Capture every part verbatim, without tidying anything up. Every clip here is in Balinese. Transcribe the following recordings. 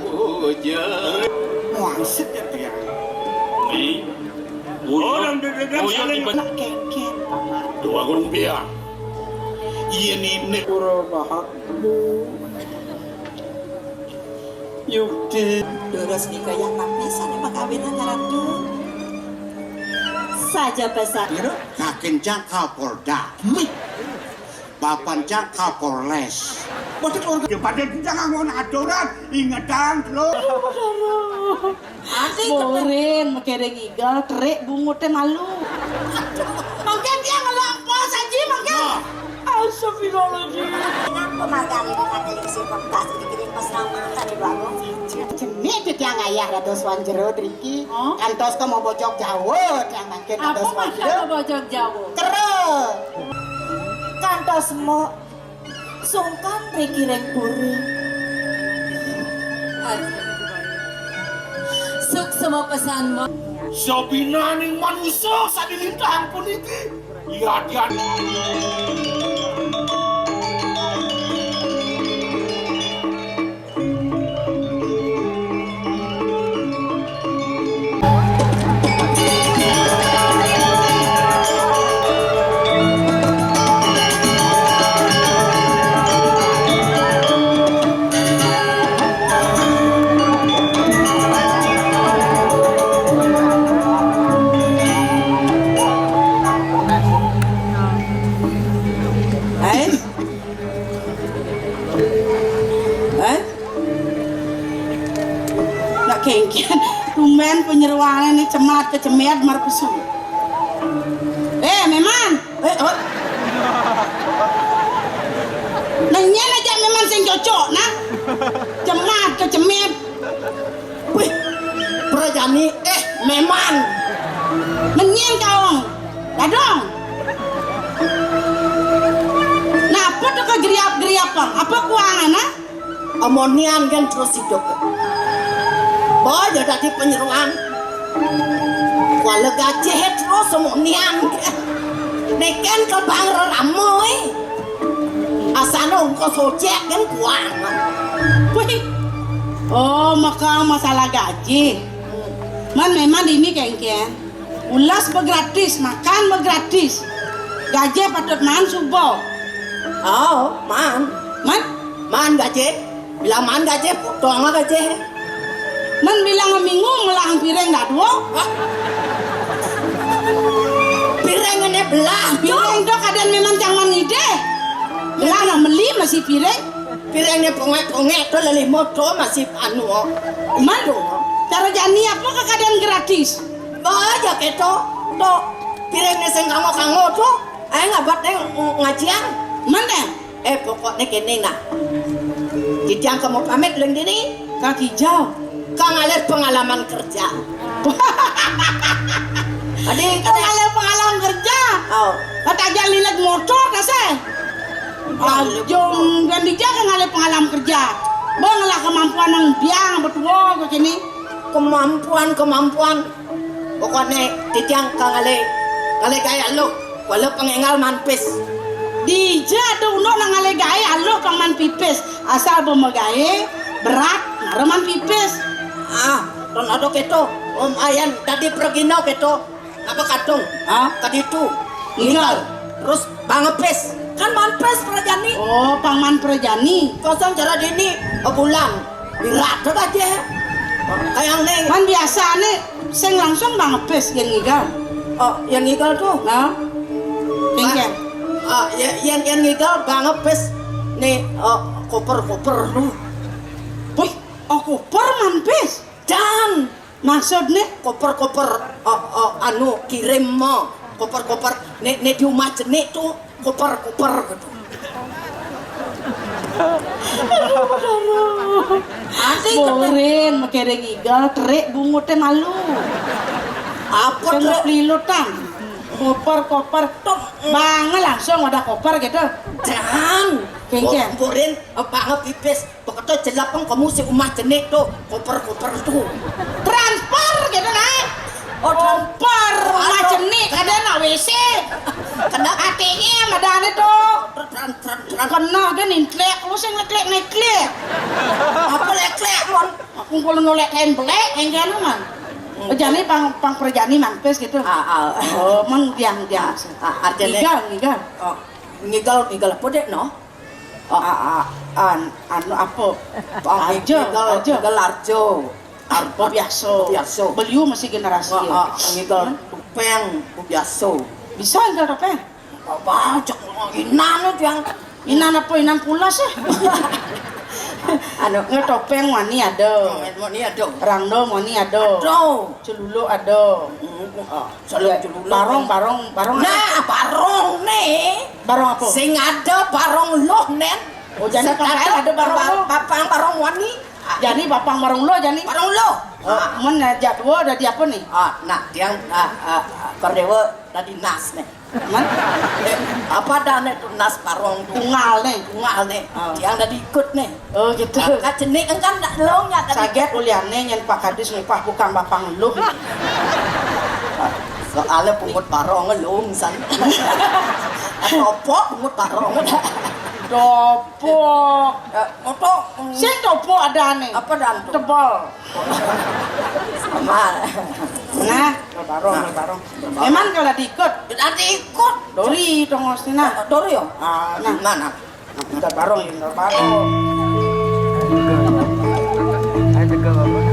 Puja. Wangsit ya, Tiang. Ni. Oh, dan bebek. Oh, iya, saling. Nak kengken, Paman. Dua gunung biang. Iya, ni, ni. Pura bahak. Yukti. Terus nika yang napi sana makawinan ngarantu. Saja pesan. Ira, kakencang Kapolda. Mih. Bapancang Kapolres. Boten keluarga. Ya, pada kita nganggon aturan, ingetan, lho. Ati Borin, makereng igal, terik bunguté malu. Mangkin dia ngelak pos aja, mangkin. Nah. Astagfirullahaladzim. Pemargaan ini kata lingsi pembas, ini kini keselamatan di bawah. Jenik titiang ayah dados wan jero driki. Oh. Kantos ka mau bojog Jawa, tiang mangkin. Apa dados wan maksud jero? Bojog Jawa? Kero. Kantos mau sungkan riki ring puri. Suksma pesan mo. Sabinaning manusa sadilintang puniki. Yadian. Eh? Eh? Nak kengken, tumben penyeruannya nih cemat kecemet marpesu. Eh, Meman. Eh, apa? Nang nyén aja Meman sing cocok, nah. Cemat kecemet. Wih, Prajani, eh, Meman. Nang nyén kaong. Dadong. Napa to kageriap-geriap, Bang? Apa kuangan, ah? Amonian kan terus hidup. Boy, ya dadi penyeruan. Kuala gajih terus amonian. Neken ke bang reramo, eh. Asana ungko sojek kan kuangan. Wih. Oh, maka masalah gaji. Man, memang ini kengken. Ulas begratis, makan begratis. Gajih patut maan suba. Oh, maan. Man? Maan gajih. Bila maan gajih, potong gajih. Man bilang minggu melahang piring dadua. Hah? Piring ini belah. Piring tu kadang memang jangan ngidih. Belah nak meli masih piring. Piring ini pongek-pongek tu lelimo tu masih anu. Man, cara jani apa ke kadang gratis? Bah, ya keto. To, piring ni sing kango-kango to. Ai ngabat ning ngajian. Mending. Eh, pokokne kene nah. Titiang kamu pamit leng dini. Kaki jauh. Kang alih pengalaman kerja. Adi kang alih pengalaman kerja. Oh. Kata aja lilit motor kasih. Ajung dan dija kang alih pengalaman kerja. Bang lah kemampuan nang biang betua kok kene. Kemampuan, kemampuan. Pokokne titiang ka ngalih, ngalih gaé aluh, walau pengénggal maan pis. Dija ada unduk nang ngalih gaé aluh pang maan pipis. Asal ba magaé berat, mara maan pipis. Ah, ton ada keto. Om ayan dadi pregina keto. Apa kadung? Hah? Tadi tu. Ngigal. Terus pang pis. Kan maan pis prajani. Oh, pang maan prajani. Kosong cara dini, bulan. Berat tu aja. Kayak nih. Man biasa nih, sing langsung bang pis yang ngigal. Oh, yang ngigal tu. Nah. Kengken. Ah, ya, yang, yang ngigal bang pis. Nih, oh, koper-koper tu. Wih, oh, koper maan pis. Dan maksudnya? Koper-koper, oh, oh, anu, kirim mo. Koper-koper. Nih, nih di rumah jenik tu. Koper-koper gitu. Ati kata Borin, makereng igal, terik bunguté malu. Apa kena terik? Pelilutan. Koper-koper. Tok. Bang langsung ada koper gitu. Jangan. Kengken. Bo-, Borin, eh, banget pipis. Beketo jelapeng kamu si umah jenik tu, koper-koper tu. Transfer gitu, nah. Oh, tran-, koper umah aduh. Jenik, ada nak W C. Kena A T M ada ane tu. Tran-, tran-, tran-. Kena kan intlek, lu sing leklek-leklek. Apa leklek? Kumpul nolek kain belek, engkén man. Hmm. Oh, jani pang, pang perjani mampis gitu. Ah, ah. Oh, mén diang, diang. Ah, artinya ngigal, ngigal. Oh, ngigal, ngigal apa, Dék, no? Oh. Ah, ah, an-, anu apa? Oh, aja, ngigal, aja. Ngigal arjo. Arjo. Oh, biasa. Biasa. Beliau masih generasi. Ah, ya. Ah, ngigal topéng, biasa. Bisa ngigal topéng? Apa, cek inan lo, Jang. Inan apa, inan pulas, ya? Anu, ngetopéng wani ada. Wani ada. Rangda wani ada. Ada. Celuluk ada. Hmm. Oh, celuluk, celuluk. Barong, barong, barong apa? Nah, barong né. Barong apa? Sing ada barong luh, Nén. Oh, jani sekarang papang ada barong luh. Papang barong wani. Jani papang barong luh, jani. Barong luh. Oh, ah. Mén jadwal dadi apa nih? Ah, nah, tiang, ah, ah, ah, Kardéwa dadi nas nih. Mén? Eh, apa adané to nas barong to? Tunggal né. Tunggal né. Ah. Tiang dadi ikut né. Oh, gitu. Ah, kan cenik kan, kan lung ya tadi. Saget uliané nyén Pak Kadis ngupah bukang bapang luh. Soalnya pungut barong lung san. Topok pungut barong. Topok. Eh, oto. Sing topok adané. Apa dan to? Tebal. Sama. Nah, barong, nah, barong. Barong. Emang kalau diikut? Nanti ikut. Dori tongos nah. Dori ya? Ah, nah. Mana? Nah, barong, barong. Ayo, tegak, Bapak.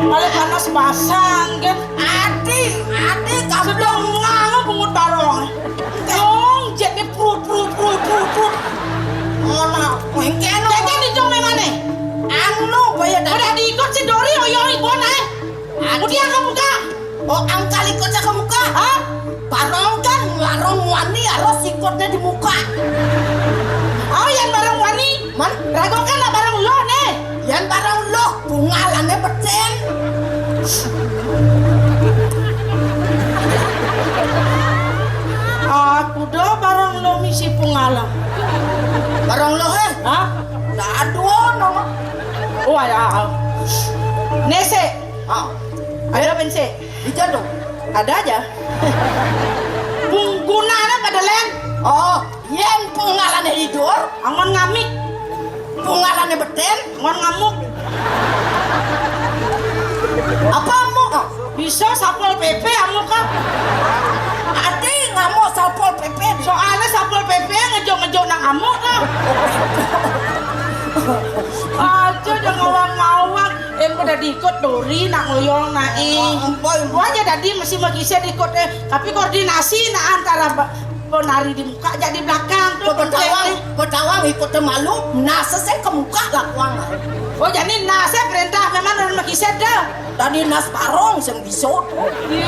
Paling panas basang, kan? Adi, adi, kablong. Sedang nganga pungut barong. Dong, jadinya prut, prut, prut, prut, prut. Ngono, mengkeno. Jadi dijong memane? Anu, kaya dah. Udah diikut si Dori, oyo, ibon, eh. Adi. Udah kamu, Kak. Oh, angkal ikutnya ke muka. Hah? Barong kan, barong wani, harus ikutnya di muka. Oh, yang barong wani? Man? Rago kan lah barong lo, nih. Yan barong lo, bungalannya becen. Aku do barong lo misi pungala. Barong lo, eh? Hah? Ndak ada, no. Oh, ada. Nese. Ah. Ada bense. Ijo to? Ada aja. Punggunane pada len. Oh, yen pungalane idur, angon ngamik. Pungalane beten, angon ngamuk. Apa amuk? Bisa Satpol P P amuk, kan? Ati ngamuk Satpol P P. Soalnya Satpol P P ngejo-ngejo nang amuk, kan? Aja jangan ngawang-ngawang. Yen pada diikut Dori nak ngoyong nak, eh. Oh, ampun. Wah, ya dadi mesti magise diikut, eh. Tapi koordinasi nak antara ba-, penari di muka jadi belakang tu. Betawang, betawang ikut malu, nase sing ke muka lakuang. Oh, jadi nase perintah memang dari magise dah. Tadi nas barong sing bisa tu. Ye,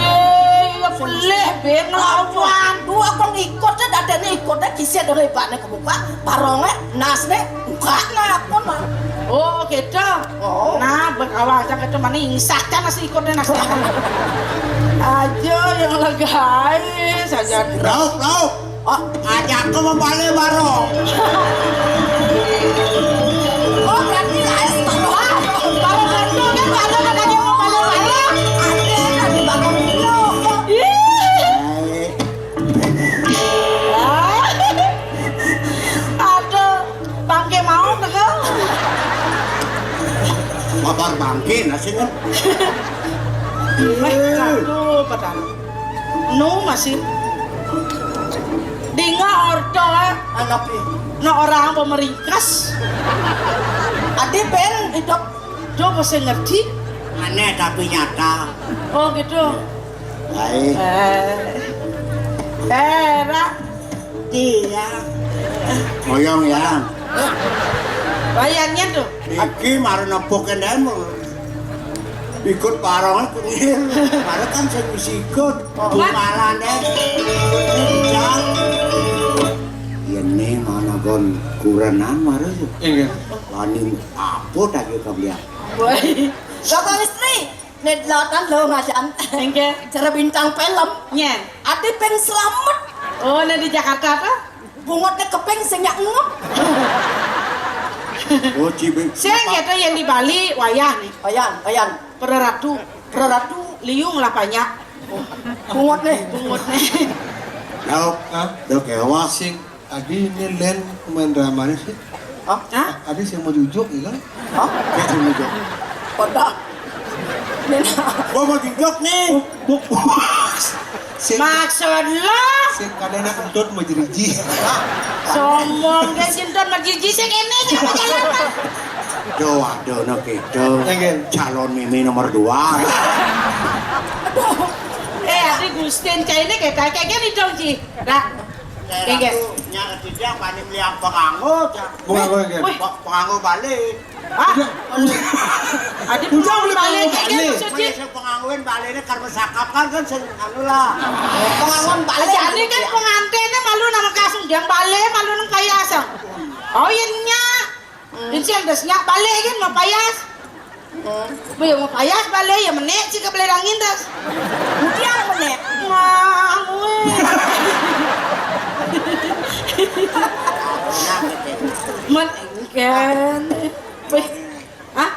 ya pelih, ben, lawan. Dua kong ikut dah, dadane ikut dah, kise dari bane ke muka, barong, eh. Nasne, buka na apa, Mang? Oh, gitu. Oh. Nah, berkawa aja gitu, mani ingsak kan nasi ikutnya nasi. Aja yang legai saja. Raup, raup. Oh, ngajak ke mempale barong. Oh, berarti lain barong. Barong itu kan ada, ada yang mempale barong. Ada, ada barong itu. Ih. Aduh, bangke mau tegal. Babar bangke nasi kan. Eh, aduh, padahal. Nu masih. Dinga ordo, eh. Anapi. Nah, orang apa meringkas? Adi ben idok do apa sing ngerti? Aneh tapi nyata. Oh, gitu. Baik. Eh. Eh, Ra. Iya. Ngoyong ya. Bayangnya tuh. Iki mari nepuk kendemu. Ikut parong kuwi. Mari kan sing wis ikut. Bungalan deh. Yen ne mana kon kurenan mari. Iya. Wani apa tak kebelian? Woi. Bapak istri, nek latan lo ngajan. Enggak. Cara bintang film. Nyen. Ati peng selamat. Oh, nah di Jakarta apa? Bungut nek kepeng sing nyak ngep. Oh, cibe. Sing ya tuh yang di Bali wayah nih. Ayan, ayan. Pereratu, pereratu liung lah banyak. Bungut nih. Bungut nih. Hah? Lo kewa. Sing adi ini len pemain dramanya sih. Hah? Hah? Adi sing mau jujuk, ya kan? Hah? Kayak sing mau jujuk. Kota. Gua mau jujuk nih. Buk, buk. Sing, maksud lo? Sing kadang nak entut mau jeriji. Sombong kan, entut mau jeriji sing ini aja mau jalan. Doa dono gitu. Enggak. Calon mimi nomor dua. Eh, adi Gustin, cah ini kayak kayak gini dong, Ji. Dah. Enggak. Nya dia paling liang penganggo, cah. Penganggo, enggak. Wih. Pe-, penganggo balik. Hah? Adi udah boleh balik, kayak gitu, Ji. Sing penganggoan baliknya karena sakap kan, kan sing anu lah. Penganggoan balik. Jadi kan pengantinnya malu nama kasung, dia balik, malu nang kaya asam. Oh, iya, nya. Ini sih ada senyap balik kan, mau payas. Bih, mau payas balik, ya menek sih ke belerangin tas. Udah menek. Wah, weh. Met, kan. Weh. Hah?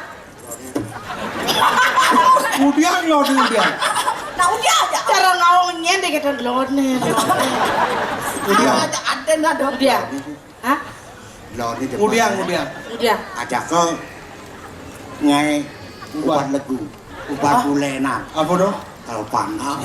Udah lo, udah. Nah, udah aja. Cara ngawangnya deh kita lo nih. Udah. Ada, ada, ada. Udah. Hah? Lor iki. Udiang, udiang. Udiang. Ajak ke ngai ubat legu, ubat bulenan. Apa to? Kalau panas.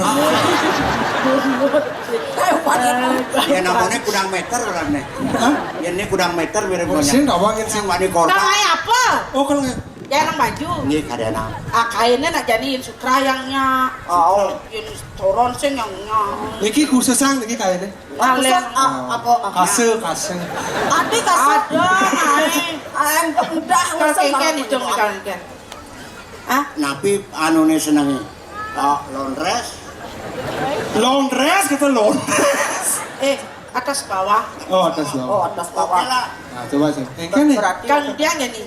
Kayak panas. Ya namanya kudang meter lah nih. Hah? Ya ini kudang meter mirip. Oh, sing tak wangin sing wani korban. Kalau apa? Oh, kalau nggak. Ya nang baju. Nggih, kadana. Ah, kainnya nak jadiin sutra yang nya. Oh. Yang toron sing yang nya. Niki khusus sang niki kainnya. Khusus apa? Kase, kase. Adi kase. Ada, ai. Ai, udah, kalau kengken itu, kalau kengken. Hah? Napi anune senenge? Oh, londres. Londres, kita londres. Eh, atas bawah. Oh, atas bawah. Oh, atas bawah. Oke lah. Nah, coba sih. Kengken nih. Berarti kan dia nyanyi.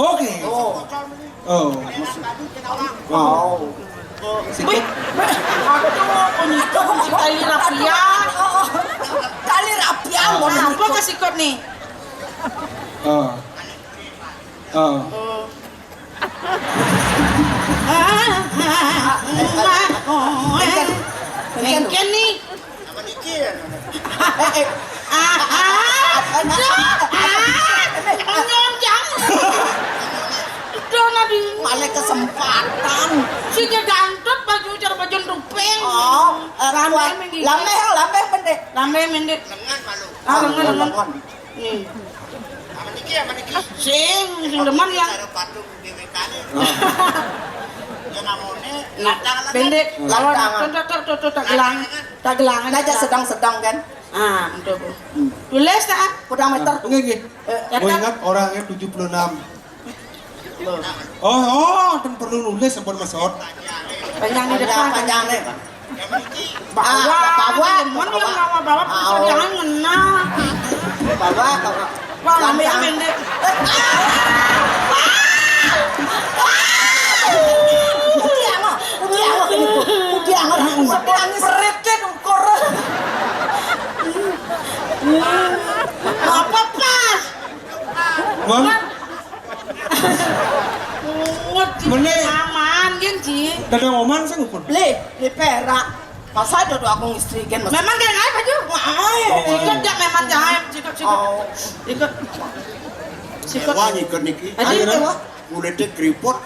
Oke. Oh. Oh. Wow. Wih, aduh, untung tali rapian. Tali rapian, mau apa ke sikut nih? Oh. Oh. Engken nih. Apa niki ya? Eh, eh. Ah, ah, aduh, ah, nyonjang. Aduh, Nadine. Malah kesempatan. Si dia gantut baju cara baju rupeng. Oh, eh, lambe, lambe, lambe pendek. Lambe pendek. Lengan malu. Ah, lengan, lengan. Nih. Apa niki, apa niki? Sing, sing demen ya. Cara patung. Nah, pendek. Lawan, tuh, tuh, tuh, tuh, tuh, tak gelang. Tak gelang. Aja sedang-sedang kan. Ah, untuk. Tulis tak? Kudang meter. Nggih, nggih. Eh, ya kan? Ingat orangnya tujuh puluh enam. Oh, oh, kan perlu nulis sampun mesot. Panjang di depan. Panjang, panjang nih. Bawa, bawa, bawa. Jangan ngena. Bawa, bawa. Wah, ambil, ambil, ambil. Udiang, udiang, udiang. Perit deh, ukur. Apa pas? Bang? Ngut, Ji. Mene. Aman, kan, Ji? Dadang oman sing ngukur. Le, le perak. Masa dodok aku istri kan mesti. Memang kayak apa, Ju? Wah, ai. Ikut ya memang ya, ikut, ikut. Oh. Ikut. Ikut. Wah, ikut niki. Ayo, ayo, wah. Kulitnya keriput.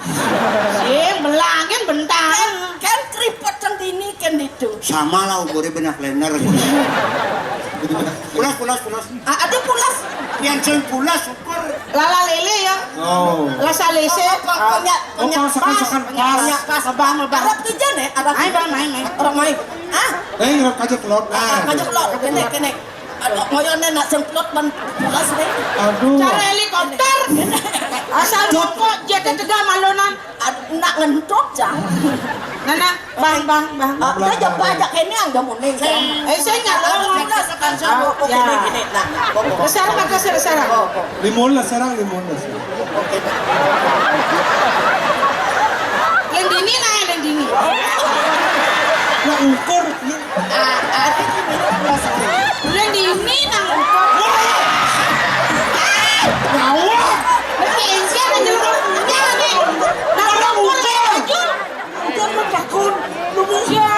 Sing belangin bentang. Kan, kan keriput centini kan itu. Sama lah umurnya banyak lener. Pulas, pulas, pulas. Ah, ada pulas. Yang sing pulas syukur. Lala lele ya. Oh. Lasa lese. Apa, apa, penyak, oh, penyak kalau pas, sekan-sekan penyak, pas. Penyak pas. Mabah, mabah. Arep kerja nih, ada. Ayo, Bang, main, main. Orang main. Ah? Eh, ngerap kaca telur. Ah, nah, kaca telur. Kene, kene. Aduh, ngoyone nak semplot ban pulas nih. Aduh. Cara helikopter. Asal rokok, jet tegak malonan. Aduh, nak ngentut, Jang. Nana, bang, bang, bang. Ah, dia jawab aja kene yang kamu nih, Jang. Eh, saya nggak tahu. Pulas, kan, Jang. Ah, oke, ya. Gini, gini. Nah, kok, kok. Besar apa, besar, besar? Kok, kok. Limun lah, sarang limun lah. Lendini nah, lendini. Lah ukur. Ah, ah, ini pulas. Lendini nah ukur. Nyawa. Lagi encer aja lu. Jangan nih. Nah, ukur aja. Ukur lu takun. Lu bisa.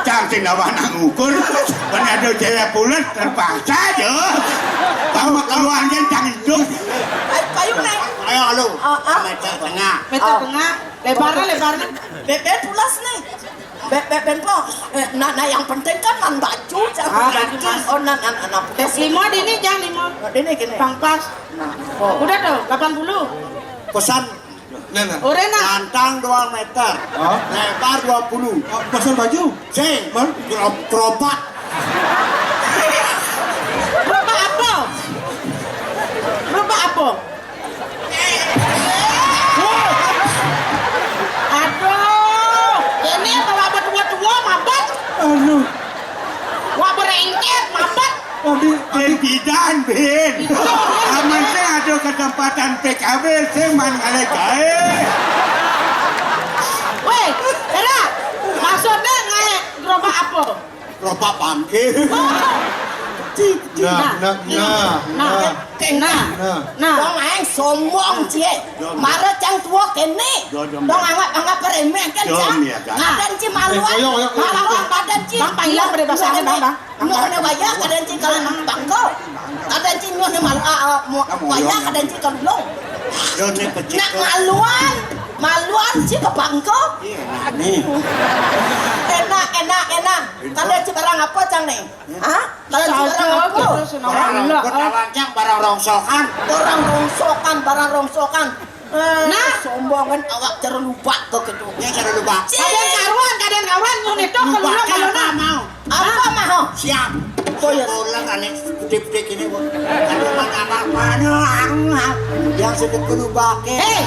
Cantik awak nak ngukur. Kan ada cewek pulas terpaksa aja. Kamu keluarnya jangan hidup. Ayo, ayo, Neng. Ayo, halo. Ah, ah. Meter tengah. Meter tengah. Lebarnya, lebarnya. Bebe pulas nih. Bebe, bebe, po. Eh, nah, nah, yang penting kan man baju, jangan. Ah, baju, Mas. Oh, nah, nah, nah, nah. Tes lima di ini, jangan lima. Oh, di ini gini. Pangkas. Nah, oh. Udah tuh, delapan puluh. Pesan. Nah, nah. Orena. Pantang dua meter. Hah? Lebar dua puluh. Oh, pesan baju. Sing. Man? Gro-, gerobak. Gerobak apa? Gerobak apa? Aduh, ini bawa bertua-tua, mabet. Aduh. Wah, berengket, mabet. Aduh, aduh. Bidan, Bin. Aman saya ada kesempatan P K B, saya man ngalai kae. Weh, Era, maksudnya ngalai gerobak apa? Gerobak bangke. Oh. Cik, cik. Nah, nah, nah, nah, nah. Nah, nah. Nah. Dong aeng sombong, Cik. Dong. Mara cang tua kene. Dong, dong. Dong anggap, anggap remeh kan, dong, Cang? Ya, kan? Nah. Kadang ci maluan. Eh, ayo, ayo, ayo. Maluan, kadang ci. Bang, panggilan pada bahasanya, Bang, Bang. Nyuh ne wayah, kadang ci kalau bangko. Kadang ci nyuh ne malu, ah, ah, mo-, wayah, kadang ci kalau belum. Dong, ni pecik. Nak maluan. Maluan ci ke bangko. Iya, nah, ni. Enak, enak, enak. Kadang ci barang apa, Cang, nih? Hah? Kalau barang apa? Barang rongkot, barang rongsokan. Barang rongsokan, barang rongsokan. Eh, nah, sombongan awak cara lupa kok gitu. Ya, cara lupa. Kadang karuan, kadang karuan, nyuh ne tuh kalau lupa, kalau apa mau? Apa mau? Siap. Oh, ya. Bola kan nih, gede-gede gini, Bu. Kan mana, mana, mana, yang sedek lupa ke. Eh,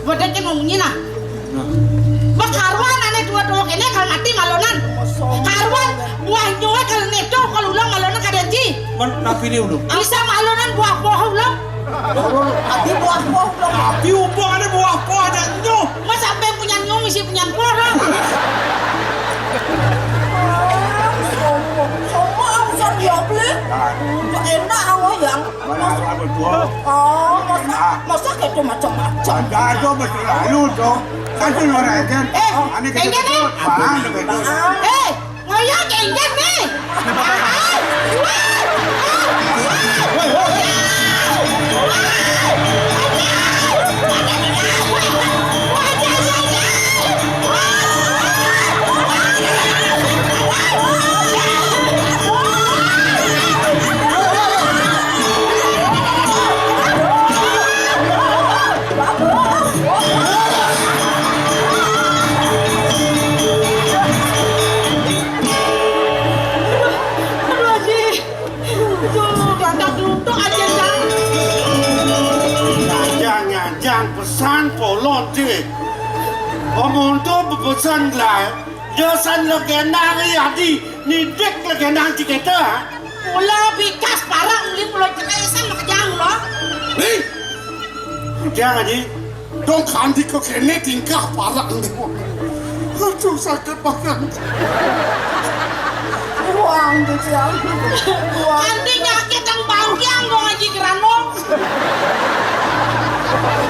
bodoh cuma munyi nah. Nah. Bek karuan ane dua-dua kene kalau mati malonan. Karuan buah nyoe kalau neto kalau ulang malonan kadang ci. Man, napi ni ulang? Bisa malonan buah poh ulang. Abi buah poh ulang. Abi umpang ane buah poh ada nyoh. Mas sampai punya nyoh mesti punya poh ulang. Sombong, sombong, sombong, ya beli. Enak awak yang. Mana ada tua? Oh, masa, masa gitu macam-macam. Ada aja betul lalu tuh. Kan tuh orang kan. Eh, ane kita ini betul. Nih. Paham begitu. Eh, ngoyak enggak nih? Aduh, Haji. Aduh, ganteng gelutuk aja, Jang. Nyajang, nyajang, pesan polon, Cik. Omong tuh bepesan lah. Dosan legenda ri adi, nidik legenda ci kita, ha? Mula bikas parak muli mula cerai san makejang mula. Hei! Jang, Haji. Dong kandi ko kene tingkah parak ni. Aduh, sakit banget. Buang tu, Jang. Buang. Kandi nyakit yang bangkiang dong, Haji Geranong.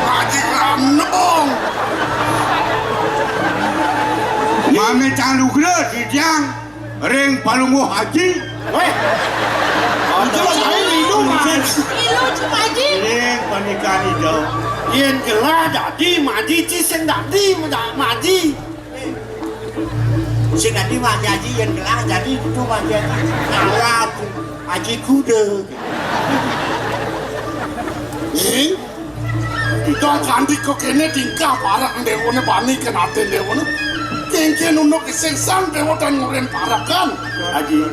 Haji Geranong. Mami Cang Lugra, Jang. Ring Palungguh Haji. Weh. Itu saya minum, Mas. Ilu cuma Haji. Ring pernikahan itu. Yen gelah dadi maji, ci sing dadi maji. Sing adi mah aji-aji yén gelah jadi itu mah aji-aji. Ngalah tuh, aji kuda. Ih, kita kandika kéné tingkah parak déwané bani kén atén déwané. Kénkén unduk sing sang déwa tan ngorén parak kan. Aji.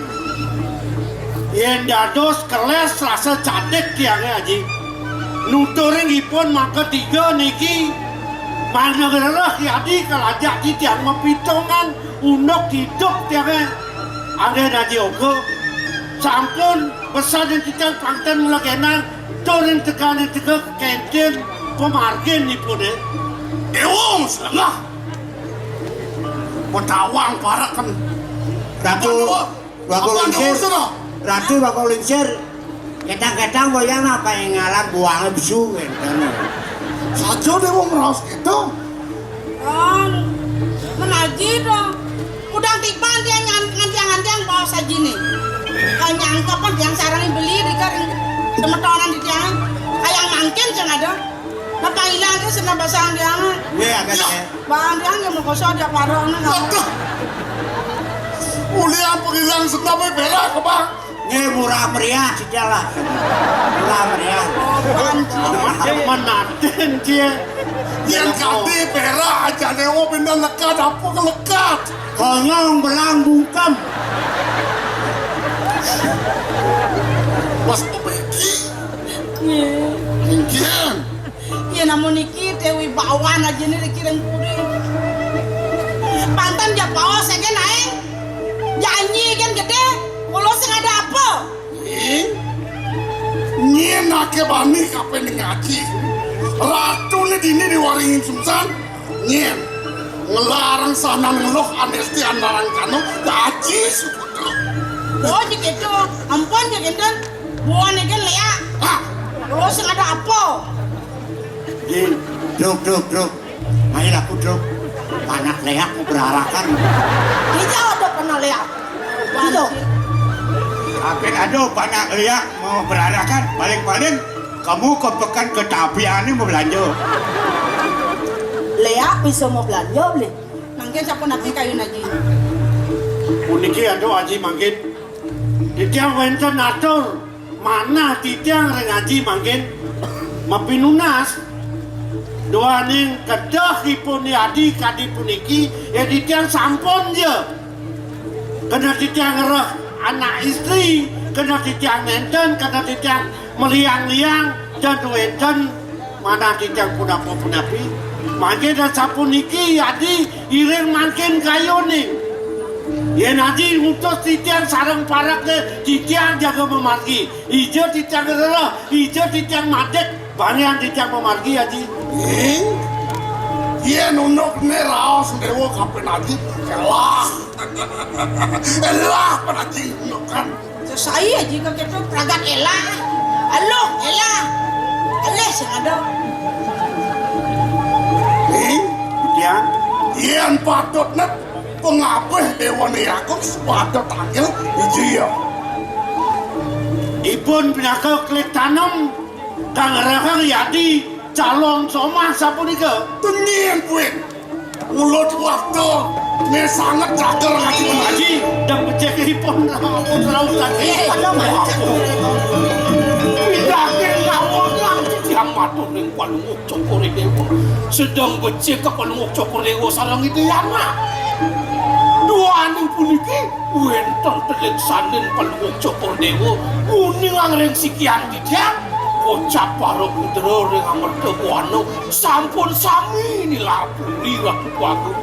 Yén dados kelés rasa cadik tiangé, Aji. Nuturing ipun mangka tiga niki, mangda ngrereh yadi kalajak titiang mapitungan unduk hidup tiangé. Anggén Aji Oga, sampun pesan titiang pangten mula genang, turing tekan tiga kénkén pamargin ipuné. Déwa selengah. Petawang parakan. Ratu. Bagong Lingsir. Ratu Bagong Lingsir. Ketang-ketang boyang apa yang ngalam buangnya bisu kénten. Saja déwa meraos kéto. Kan menaji dong. Kudang tiban dia ngan-, ngantiang-ngantiang bawa saji nih. Kanyang kapan tiang sarang beli di kering semetonan di tiang. Kayang mangkin sing ada. Napa ilang ke sena basang tiang. Iya, agak ya. Bang tiang yang mau kosong dia parang nih. Aduh. Ulian pengilang sena berak, Bang. Nggih, murah meriah, sida lah. Murah meriah. Menatin, Cie. Yén kadé pérak aja déwa pindah lekat, apa kelekat? Konyong belang bungkem. Mas Obeki. Mungkin. Yén amun niki Déwi Bawan aja nih dikirim kuring. Pantan ja bawa saya kan aing. Janji kan gedé. Kalau sing ada apa? Nyén, nyén aké bani kapéh ngaji. Ratuné dini diwaringin sungsan. Nyén. Ngelarang sanan ngeluh anesti andarang kano kaji sukutu. Oh, cik itu. Ampun, cik itu. Buan ikan léak. Hah? Oh, sing ada apa? Di, duk, duk, duk. Ayo laku, duk. Panak léak mau berarakan. Iya, ada panak léak. Iya. Akhir ada panak léak mau berarakan. Paling-paling kamu ke pekan ke Tapian ini mau belanja. Léak bisa mau belanja, beli. Mangkin sapunapi kayun Aji? Puniki aduh Aji mangkin. Titiang wénten atur manah titiang ring Aji mangkin. Mapinunas. Duaning kedahipun yadi kadi puniki, ya titiang sampun ja. Kena titiang ngereh anak istri, kena titiang nénten, kena titiang meliang-liang, dan wénten manah titiang punapa-punapi. Mangkin dan sapuniki yadi iring mangkin kayuning. Yén Aji ngutus titiang sareng parakné, titiang jaga mamargi. Ija titiang rereh, ija titiang madeg, bangian titiang mamargi, Aji. Ing, yén undukné raos déwa kapin Aji, elah. Elah, panaji unduk kan. Sesai aja kok itu pragat elah. Aluh, elah. Alih sing ada. Ing, ya, yén patutné pengabih déwané aku sepatut tangkil ija ya. Ipun pinaka klik tanem kang rahang yadi calon somah sapunika. Tengin kuwi. Mulut waktu né sanget cager ngaji menaji. Aji, dan becik ipun ampun rauh tadi. Eh, ada macet. Pindake ngawon nganti diamatur ning Palungguh Cokor Dewa. Sedang becik ke Palungguh Cokor Dewa sareng Ida Yana. Duaning puniki wénten telik sandin Palungguh Cokor Dewa. Uning angring sikian titiang. Kocap para putra ring amerta buana sampun sami nilar puri Ratu Agung.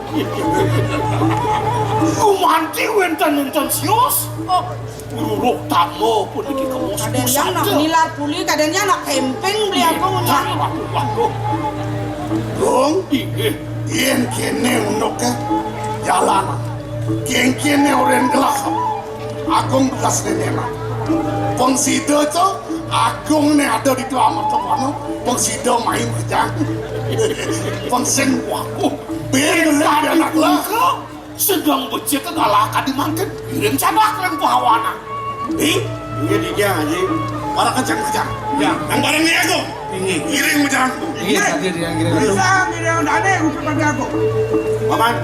Gumanti wénten-wénten sios. Oh, ruruh tama puniki kemos kadén yang nak pusat. Nilar puri, kadén yang nak camping beli aku. Iya, Ratu Agung. Gung, inggih. Yén kéné unduké jalan. Kéngkéné orén gelah. Agung bekas néné mah. Pang sida to, Agung né ada di tua mata kono, pang sida main kerja. Pang sing waku, ben anak lah. Sedang becik kalah kadi mangkin, kirim cadak lan pahawana. Ih, iya dijang aja. Para kencang-kencang. Ya. Yang bareng nih aku. Inggih. Ngiring majalan. Inggih, hadir yang ngiring. Bisa ngiring dane untuk Paman.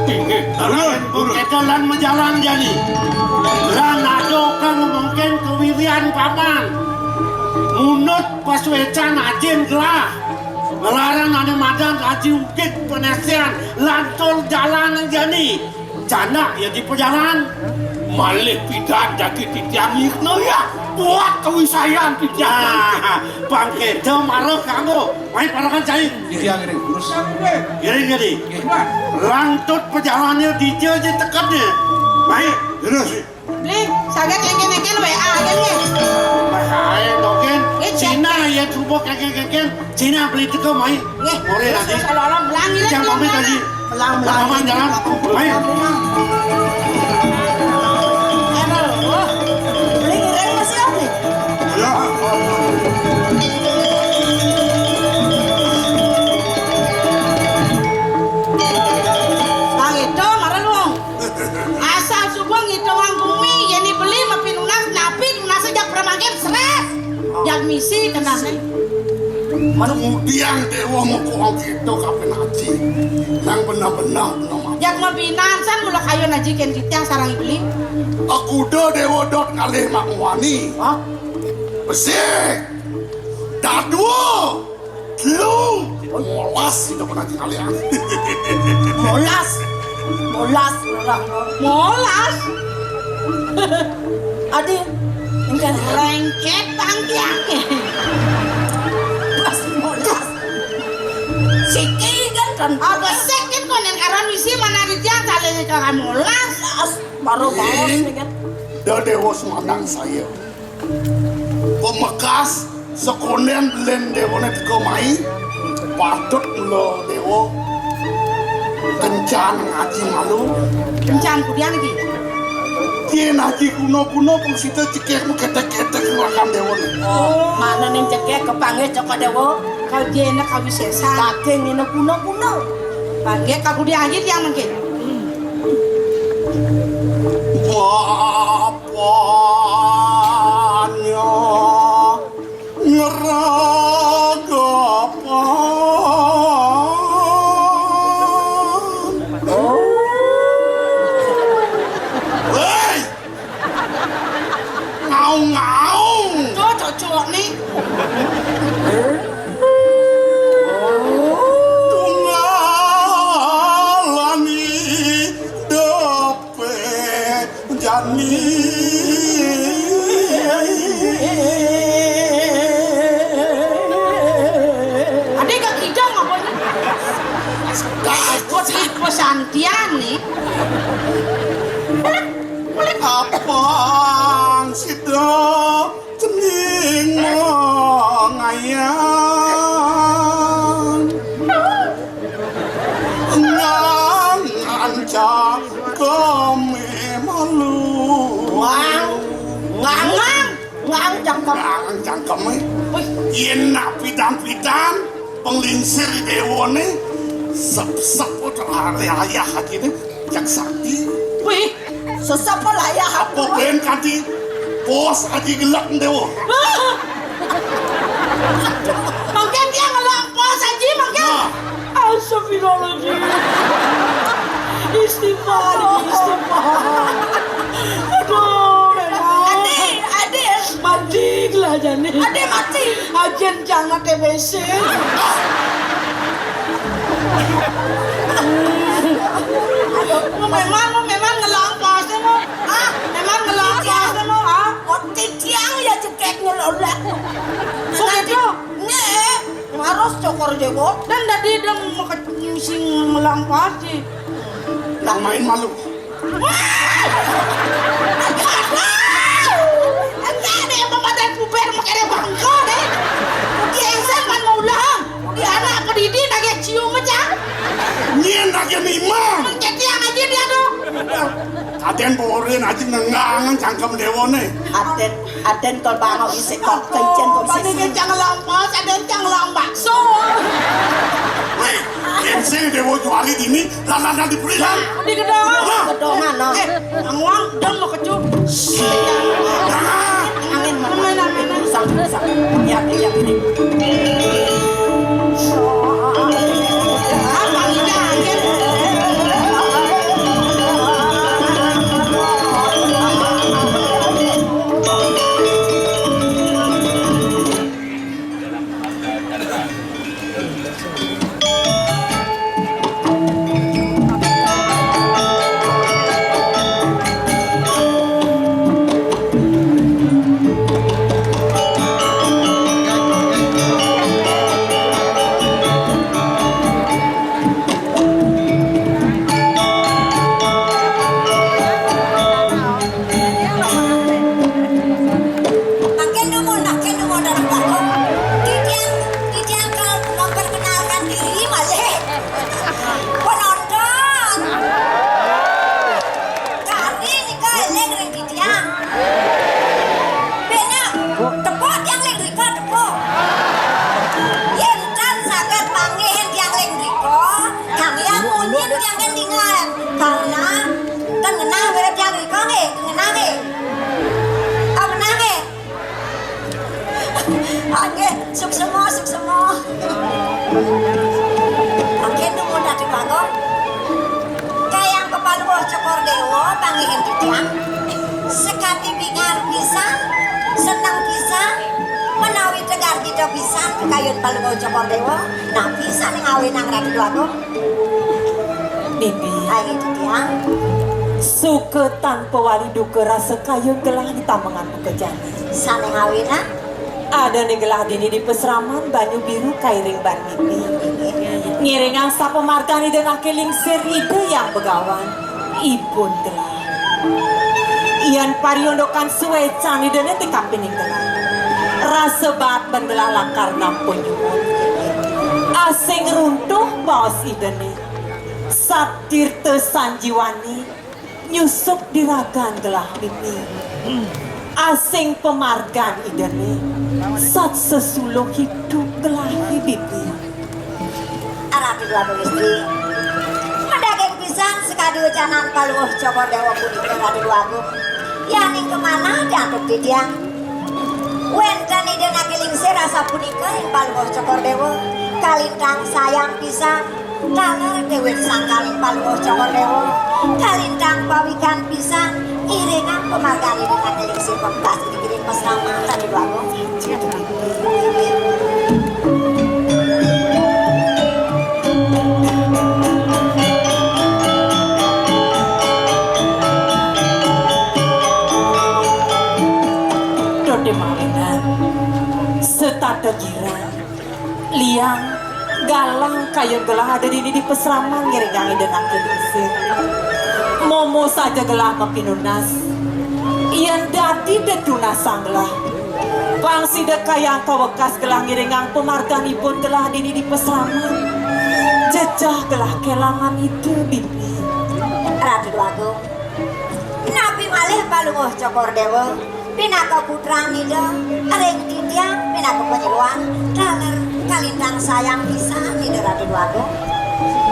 Inggih. Lalu, kita lan majalan jani. Lan ada kang mungkin kewirian Paman. Munut pasuecan ajin gelah. Nglarang ane madan aji ugit penesian lantur jalan jani. Janda ya di perjalanan. Malih pidan jagi titiang yikna ya. Buat kewisayan titiang. Nah, bangkeda mara kanggo. Mai parangan cai. Iya, ngiring. Terus. Ngiring jadi. Rantut perjalanannya dija aja tekadnya. Mai, terus. Beli, saget engken-engken W A aja nih. Bahaya token. Eh, Cina ya coba keken-keken. Cina beli teko mai. Nggih. Ore lagi. Kalau orang belang ini. Jangan pamit lagi. Belang, belang. Paman jalan. Mai. Aduh. Beli ngiring masih apa nih? Ya. Bang itu marah lu. Asal subuh ngitungang bumi, yeni beli mapi nunas, napi nunas jak pramangkin stres. Jak misi kenane. Kemudian dewa moko kita kapan aji. Nang benar-benar nama. Jak mabinan san mula kayu naji ken titiang sarang beli. Aku do dewa dot ngalih mak muani. Hah? Besik. Dadua. Lu molas itu pernah tinggal ya. Molas. Molas orang. Molas. Adi, engken lengket tangkiange. Pas molas. Siki kan kan. Apa sekin konen karan misi mana di tiang kali ke molas. Pas baru bawas nih kan. Dadewa semandang saya. Pemekas sekonden len dewane teka mai, patut mula dewa kencan ngaji malu. Kencan kudian iki. Yen aji guna-guna pungsita cekek ketek-ketek ngelakan dewane. Oh, mana ning cekek kepanggih caka dewa? Kal jena kawisesan. Daging ngene guna-guna. Panggih kakudian aji tiang mungkin. Bapaknya ngeragapan. Hei! Ngaung-ngaung. Tuh, cocok nih. Tunggalani depe jani. Ade gak kidang apa ini? Dah, ikut, ikut santian nih. Apang sida cening ngayang. Nang ancang kami malu. Ngang, ngang, ngang, ngang cangkem. Ngang cangkem, eh. Wih. Yen nak pidan-pidan, penglingsir dewane, sep-sep udah ayah lagi nih, jak sakti. Wih. Sesapa layah apa ben kanti pos aji gelek dewa. Mangke dia ngelak pos aji mangke. Nah. Astagfirullahaladzim. Istighfar, istighfar. Aduh, memang. Ade, ade. Mati lah jane. Ade mati. Ajen jangan T B C. Memang, memang ngelang pas deh, Mo. Ah, memang ngelang pas deh, Mo, ah. Otik tiang ya cekek ngelolak. Kok gitu? Nih, harus cokor dewa. Dan tadi dia mau ke sing ngelang pas sih. Nang main malu. Wah! Enggak ada yang pemadan puber makanya bangko deh. Dia insan man mau ulang. Dia anak pedidi lagi cium aja. Nyen lagi mimang. Mencet yang aja dia tuh. Aden borin aja ngengangan cangkem dewane. Aden, aden kol bangau isik kol kencen kol sisi. Kencang lampas, aden cang lambak so. Weh, M C dewa juari dini. Lah, lah, lah, di puri, lah. Di gedong. Lah. Gedongan, no. Eh, anguang, dong mau kecu. Nah. Angin, mana? Mana, mana? Sang, sang. Hati-hati, hati-hati. Makin dumun, makin dumun dari belakang. Titiang, titiang kalau memperkenalkan diri malah penonton. Kari nika eling ring titiang. Bener, tepuk tiang ling rika, tepuk. Yén tan saged manggihin tiang ling rika, kami amunin tiang kan dingan. Karena ten ngenah mirip tiang rika nggih, ten ngenah nggih. Ah, ngenah nggih. Ah, nggih, suksema, suksema. Mangkin dumun Ratu Bagong. Kayang Palungguh Cokor Déwa panggihin titiang. Sekadi bingar pisan, seneng pisan, menawi tegar kita pisan kayun Palungguh Cokor Déwa. Napi sané ngawinang Ratu Déwa Agung? Bibi. Ayo titiang. Suka tanpa wali duka rasa kayun gelah ditamengan buka jani. Sané ngawinang? Adané gelah dini di pasraman Banyu Biru kairing ban mimpi. Ngiringang sapamargan Ida Anak Lingsir Ida Hyang Begawan, ibun gelah. Yén pariundukan suécan Idané ti kapining gelah. Rasa baat ban gelah lakar nampa nyuud. Asing runtuh baos Idané. Satirta sanjiwani nyusup di ragan gelah bibi. Asing pamargan Idané, sat sesuluh idup gelah bibi. Ratu Déwa Agung Istri, madaging pisan sakadi wecanan Palungguh Cokor Déwa punika, Ratu Déwa Agung. Yaning kamanah diantuk titiang. Wénten Ida Anak Lingsir asapunika ring Palungguh Cokor Déwa, kalintang sayang pisan. Taler déwék sangkaning Palungguh Cokor Déwa, kalintang pawikan pisan, iringang pamargan Ida Anak Lingsir pembas dikiring paslamet Ratu Déwa Agung. Dadi mawinan, setata girang, liang, galang kayun gelah ada dini di pasraman ngiringang Ida Anak Lingsir. Momo saja gelah mapinunas. Yén dadi dedunasang gelah. Pang sida kayang kawekas gelah ngiringang pamarganipun gelah dini di pasraman. Jejeh gelah kélangan Ida bibi. Ratu Déwa Agung, napi malih Palungguh Cokor Déwa pinaka putran Ida ring titiang pinaka panyeroan taler kalintang sayang pisan Ida Ratu Déwa Agung.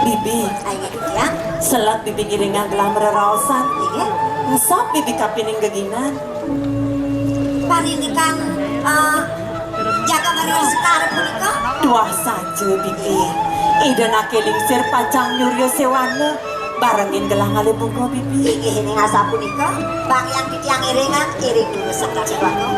Bibi. Ayo titiang. Selat bibi ngiringang gelah mareraosan. Inggih. Engsap bibi kapining geginan. Parindikan, eh, jaga marera sekar punika? Tuah saja, bibi. Ida Anak Lingsir pacang nyurya séwana, barengin gelah ngalih bunga, bibi. Inggih, ning asapunika, banggiang titiang iringang, iring durus sakti baka.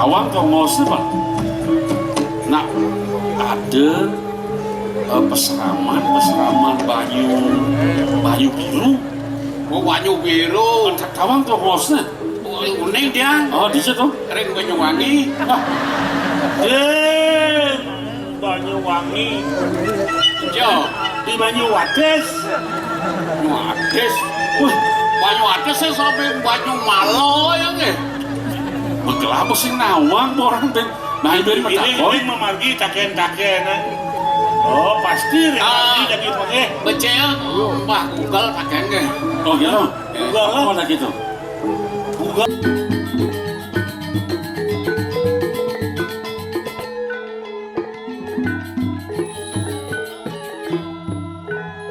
Awang tongosé, Pak. Nak ada, eh, pasraman, pasraman banyu, banyu biru. Oh, banyu biru. Tawang tongosé. Oh, uning Yang. Oh, di situ. Ring Banyuwangi. Ah. Eh, Banyuwangi. Jo. Di Banyuwadis. Banyuwadis. Wah, Banyuwadis sih sampai Banyumalo ya nggih. Bekel apa sing nawang orang teh? Nah, ini dari Ini, ini memargi taken-taken, eh. Oh, pasti ring Ah. Margi jadi mengeh. Becel, Mbah Google taken nggih. Oh, gitu. Google, Apa lagi tuh? Google.